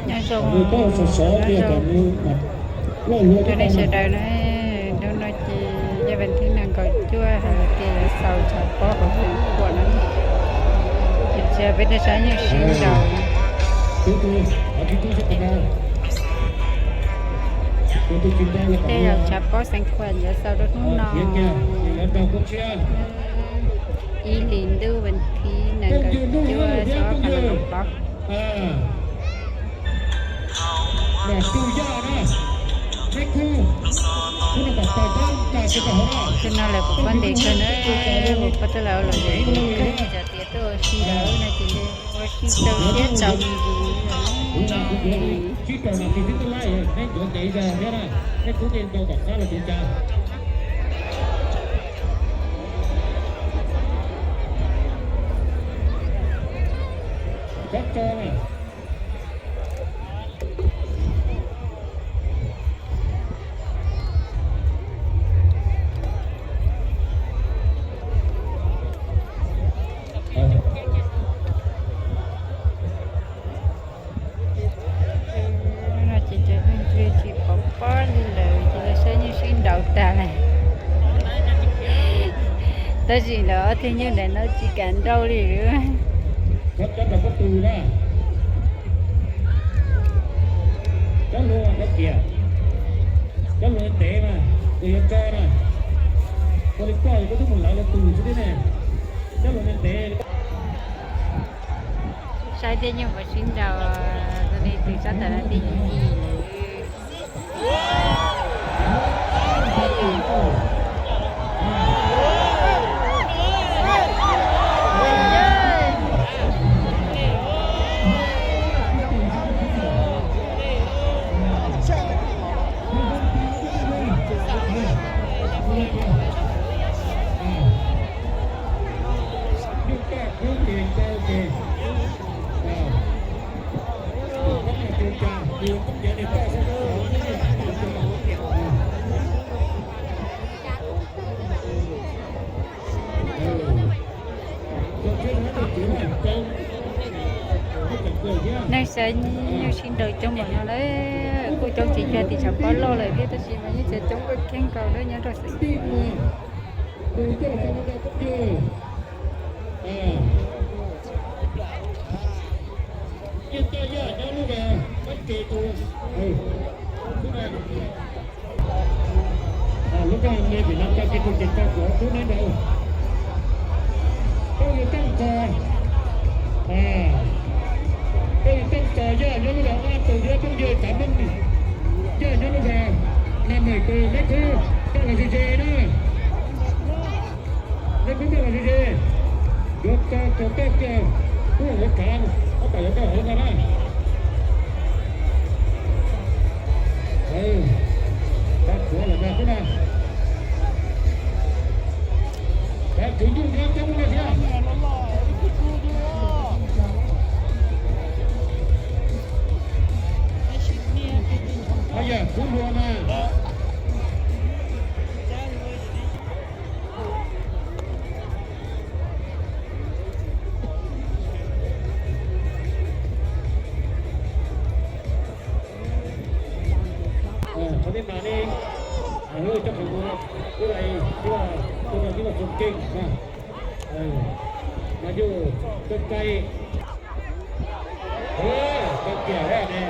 Nyob zoo, nyob zoo rau nej sawv daws na. Hnub no ces yog vas thib nees nkaum cuaj, hais tias yuav xaus tshav pob hauv Xeev Khuam na. Ces peb rau sab yeej sib nraus. Tej zaum tshav pob Xeev Khuam yuav xaus rau hnub no, ib hlis ntuj vas thib nees nkaum cuaj xyoo ob phav nees nkaum plaub. Tus no lawm puas pob ntev kawg na, puas pob twb lawv ua luam yam kawg, cov tias tuaj ua si lawm no ces ua si rau siab tsaus ntuj. Hnub no ces cov neeg tsis pom pob li lawm, ces lawv saib yeej sib nraus tag lawm. Tab sis lawv ob tug nyuj ntawm no tsis kam nrau li. Cov rau pob tw na, cov hluas cov kiag, cov hluas ntev mas tus yuav tso na, ua li koj koj twb mus lawv lawv tus xwb thiab ne, cov hluas ntev. Saib tej nyuj puas sib nraus, tus sab tawm no twb yim lawm. Neeg saib nyuj sib nraus coob npaum no lawm, kuj coob tsis cuag tim tshav pob loj lawm thiab, tab sis mas yeej tseem coob kawg kiag nkaus lawm nyob rau Xeev Khuam. Lub raj me vim no coj kev tug ces tso kuv tub neb nrau. Peb yug teej txos, peb yug teej txos yog nyob lub zos Ab Tus thiab phooj ywg Tsav Meej, yog nyob lub zos Nam Mem Kws, neb khub npaj los ze ze na. Neb khub npaj los ze ze, yuav tso tus toj kiag, kuj yuav tsav, tab tom yuav tau hauv no na. Tsuav lawm na, tsuav nyuj nyob coob no thiab. Yog kuv hluas na. Qhov peb mas ne, lub coj qhov muag, lub lais, lub no tib los txog keej na, mas yus coj cai, coj kiag ne.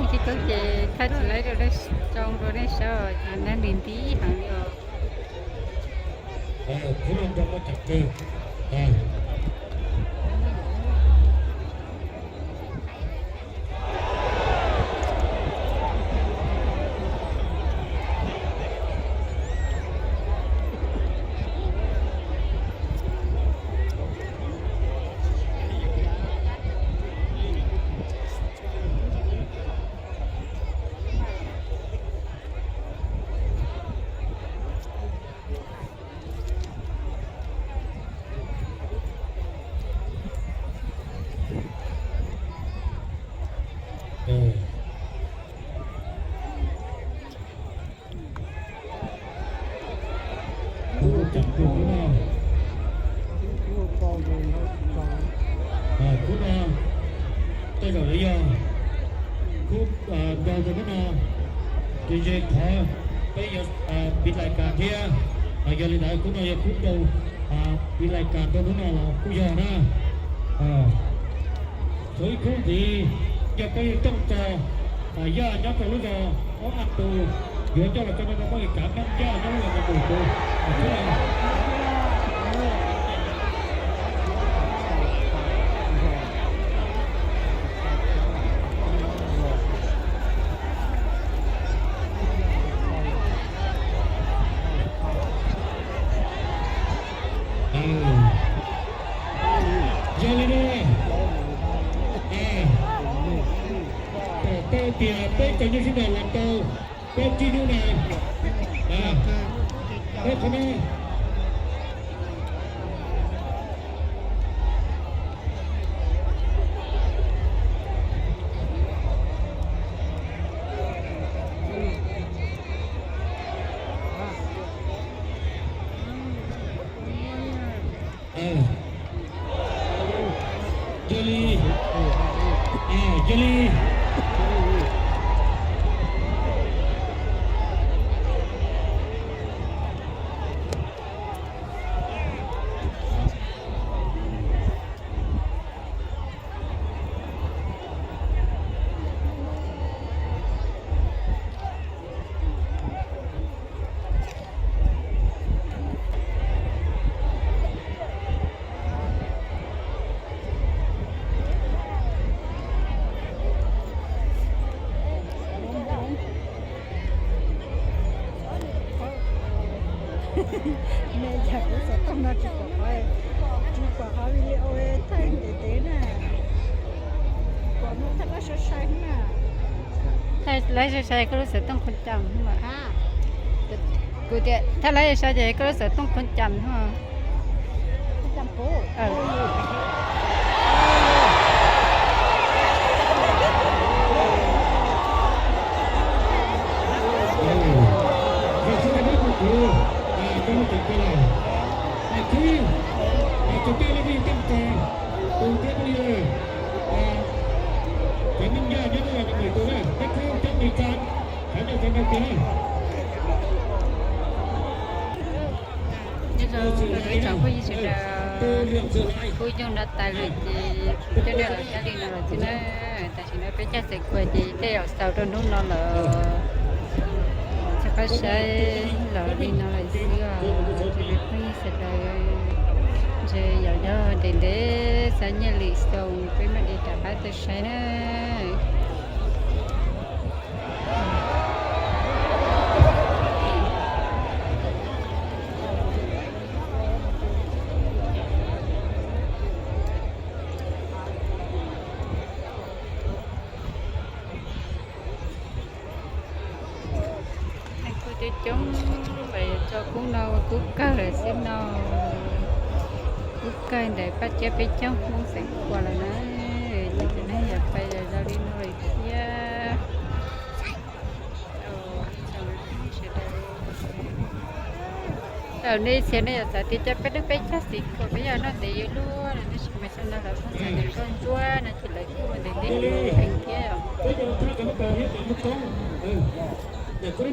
Coob coob ces thaij tsis laib rau nej, tsoo rau nej saib os, nab nws nti heev li os. Khub no tej zaum yuav yog khub nrau rau hnub no, ces ze qhov peb yuav piv lais kas thiab. Yog li ntawd khub no yog khub nrau, piv lais kas rau hnub no los kuj yog na. Txhua ib khub ntxiv yog peb yuav coj tso yaj nyob rau lub zos ob a tu, yuav coj los rau no rau poj niam kav Meej Yaj nyob lub zos Nais Npum tus. Yog li no, pom tau tias peb cov nyuj sib nraus los tau peb tsib hnub no, peb qhov no. Yog li, yog li. Me yog kuv xov tooj no tsis pom qhov, tsis pom qhov video thaij ntev ntev na. Pom no thaij laib sai sai na. Thaij laib sai sai koj lub xov tooj khuv cam. Kuv tias thaij laib sai ces koj lub xov tooj khuv cam no. Nyob zoo ib tsoom phooj ywg sawv daws, kuv yoog no tas lawm ces coj nej los saib li no lawm xwb na. Tam sim no peb caij xeev khuas ces tej zaum xaus rau hnub no lawm. Txog qab saib los li no lawm xwb os. Cov phooj ywg sawv daws, ntshe yaum nyob ntev ntev xav nyiaj lwm xyoo peb mam li rov qab tuaj saib na. Kuj coob coob, kub no kub kawg lawm xwb no. Kub kawg ntawm Paj Tsiab peb caug Hmoob xeev Khuas lawm na. Ces nej yog pais zoo li no lawm thiab. Thaum nej txhia nej yog xav tias coj peb lub peb caug xeev Khuas peb yog noj ntev yuav luaj no, tab sis mas xyoo no lawv pheej xav tias koj ntsuab no ces lawv kuj ua ntev ntev heev thiab. Nej kuj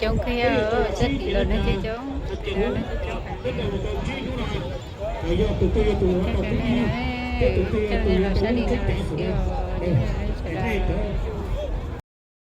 coob kawg, sab tim los nej coob coob, nej coob coob. Coj nej los saib li no xwb os.